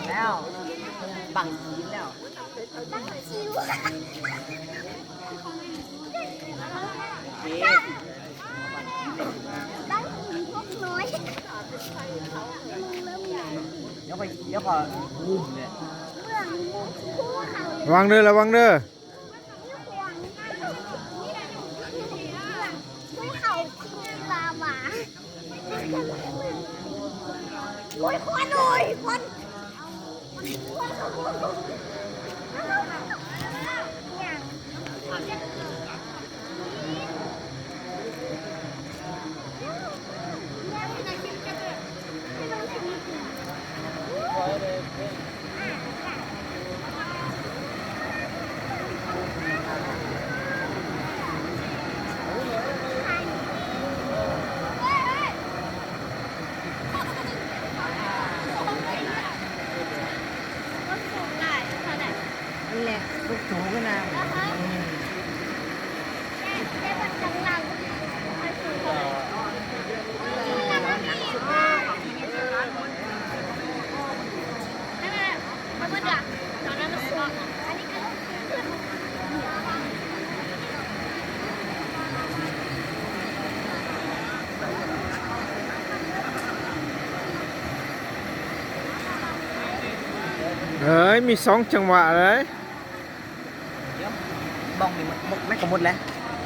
ແລ້ວ ບັງຈີນແລ້ວ ບັງຈີນ ບັງຈີນພວກນ້ອຍ ດຽວຂ້ອຍ ດຽວຂ້ອຍງຸ້ມເດ້ ລະວັງເດີ ລະວັງເດີ. ໂອ້ຍ ຄວັນ ໂອ້ຍ ຄວັນ ຄວັນ. ນັ້ນແຫຼະ ລຸກສູງຂຶ້ນນະ ອືມ. ເອີຍ ມີສອງຈັງຫວະເລີຍ. ດຽວ ບ້ອງນີ້ມັນ ມັນກໍໝົດແລ້ວ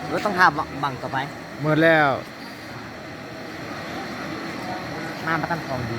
ເອີ ຕ້ອງຖ້າບັ້ງ ບັ້ງຕໍ່ໄປ. ໝົດແລ້ວ ມາບໍ່ທັນຂອງດີ.